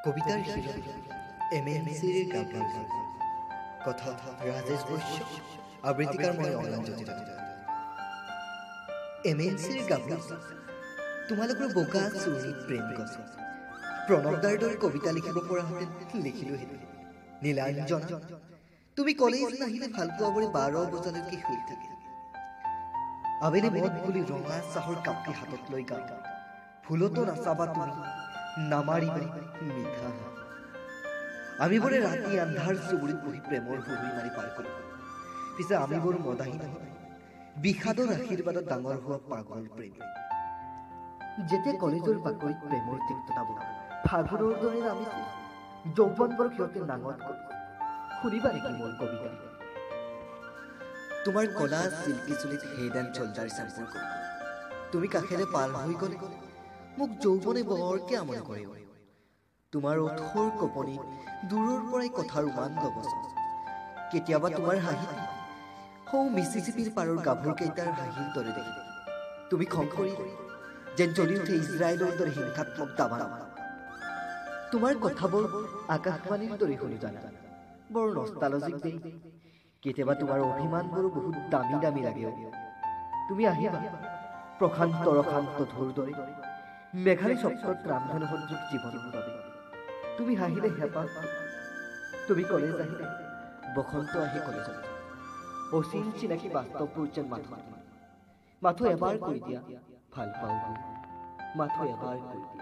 কবিতাৰ শিৰোনাম এমএনচিৰ গাভৰু। কথা ৰাজেশ বৈশ্য, আবৃত্তিকাৰ মই অনলাইন জ্যোতি। এমএনচিৰ গাভৰু, তোমালোকৰ বগা চুৰণিত প্ৰেম গছ। প্ৰণৱদাৰ দৰে কবিতা লিখিব পৰাহেঁতেন লিখিলোহেঁতেন। নীলাঞ্জনা, তুমি কলেজ নাহিলে ভাল পোৱাবোৰে 12 বজালৈকে শুই থাকে। আবেলি মদ বুলি ৰঙা চাহৰ কাপটি হাতত লৈ গাওঁ, ভুলতো নাচাবা তুমি, নামাৰিবা মিঠা। আমিবোৰে ৰাতি আন্ধাৰ চুবুৰীত বহি প্ৰেমৰ হুহুৰি মাৰি পাৰ কৰোঁ। পিছে আমিবোৰ মদাহী নহয়, বিষাদৰ আশীৰ্বাদত ডাঙৰ হোৱা পাগল প্ৰেমী। যেতিয়া কলেজৰ বাকৰিত প্ৰেমৰ তিক্ততাবোৰ ফাগুনৰ দৰে নামিছিল, যৌৱনবোৰ সিহঁতে নাঙত কৰিছিল। শুনিবা নেকি মোৰ কবিতা? তোমাৰ কলা চিল্কি চুলিত হেড এণ্ড চল্ডাৰ চেম্পুৰ কবিতা। তুমি কাষেৰে পাৰ হৈ গ'লে মোক যৌৱনে বৰকে আমনি কৰে। তোমাৰ ওঠৰ কঁপনিত দূৰৰ পৰাই কথাৰ উমান ল'বচোন। কেতিয়াবা তোমাৰ হাঁহি সৌ মিচিচিপিৰ পাৰৰ গাভৰুকেইটাৰ হাঁহিৰ দৰে দেখি। তুমি খং কৰিলে যেন জ্বলি উঠে ইজৰাইলৰ দৰে হিংসাত্মক দাবানল। তোমাৰ কথাবোৰ আকাশবাণীৰ দৰে শুনি জানা, বৰ নষ্টালজিক দেই। কেতিয়াবা তোমাৰ অভিমানবোৰো বহুত দামী দামী লাগে। তুমি আহিবা প্ৰশান্ত ৰসান্ত ঢৌৰ দৰে, মেঘালী সপ্তত ৰামধেনু সদৃশ জীৱনৰ বাবে। তুমি হাঁহিলে হেঁপাহ, তুমি কলেজ আহিলে বসন্ত আহি কলেজত। অচিন চিনাকি বাস্তৱবোৰ যেন মাথো মাথো এবাৰ কৈ দিয়া ভাল পাওঁ, মাথো এবাৰ কৈ দিয়া।